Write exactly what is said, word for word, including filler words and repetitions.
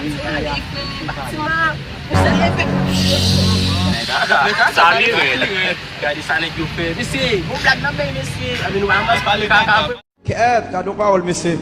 Fatima, Fatima. Ou se leve. Sa li rèd. Gade sa nèg yo fè. Mesye, bon blag nan men, mesye. Anben nou pa anmas pale kaka. Kèt, gade yon pawòl, mesye.